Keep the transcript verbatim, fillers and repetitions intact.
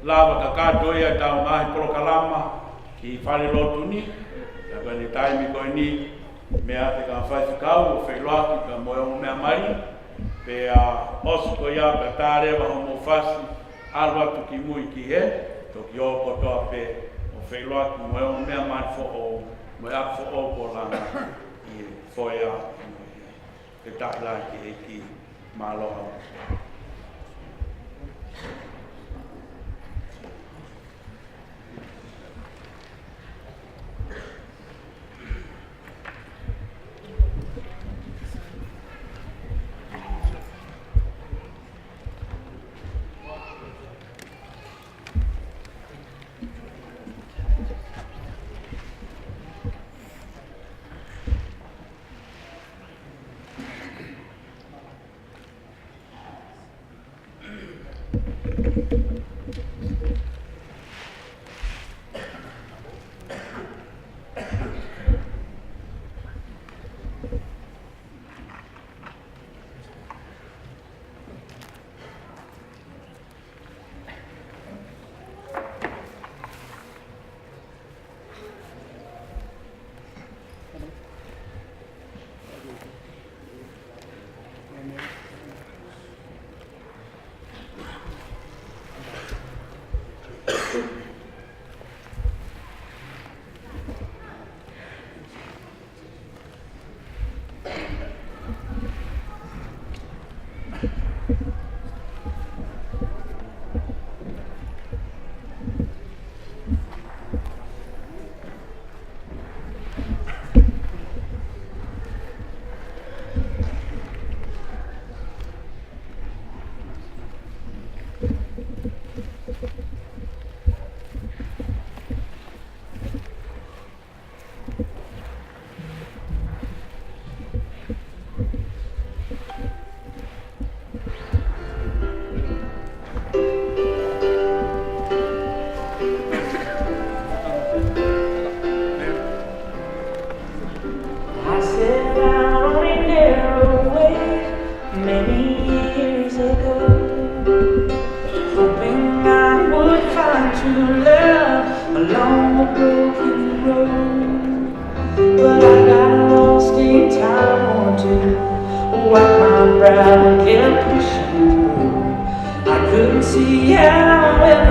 lava kakato ia ʻetau ngaahi polokalama ki he falelotu ni. Ka ko e taimi ko eni, meʻa atu ki he kau faifekau ʻo feʻiloaki pea mo e ongo meʻamali. Pea ʻosi ko ia pea tā leva hoʻomou fasi, ʻalu atu ki mui ki hē, toki ō kotoa pē ʻo feʻiloaki mo e ongo meʻamali foʻou, mo e ako foʻou kuo langa ʻi he foʻi ʻaho ni. Ke taʻi lahi ki he ʻEiki, mālō. I set out on a narrow way many years ago, hoping I would find true love along a broken road. But I got lost in time or two, wiped my brow and kept pushing through. I couldn't see how it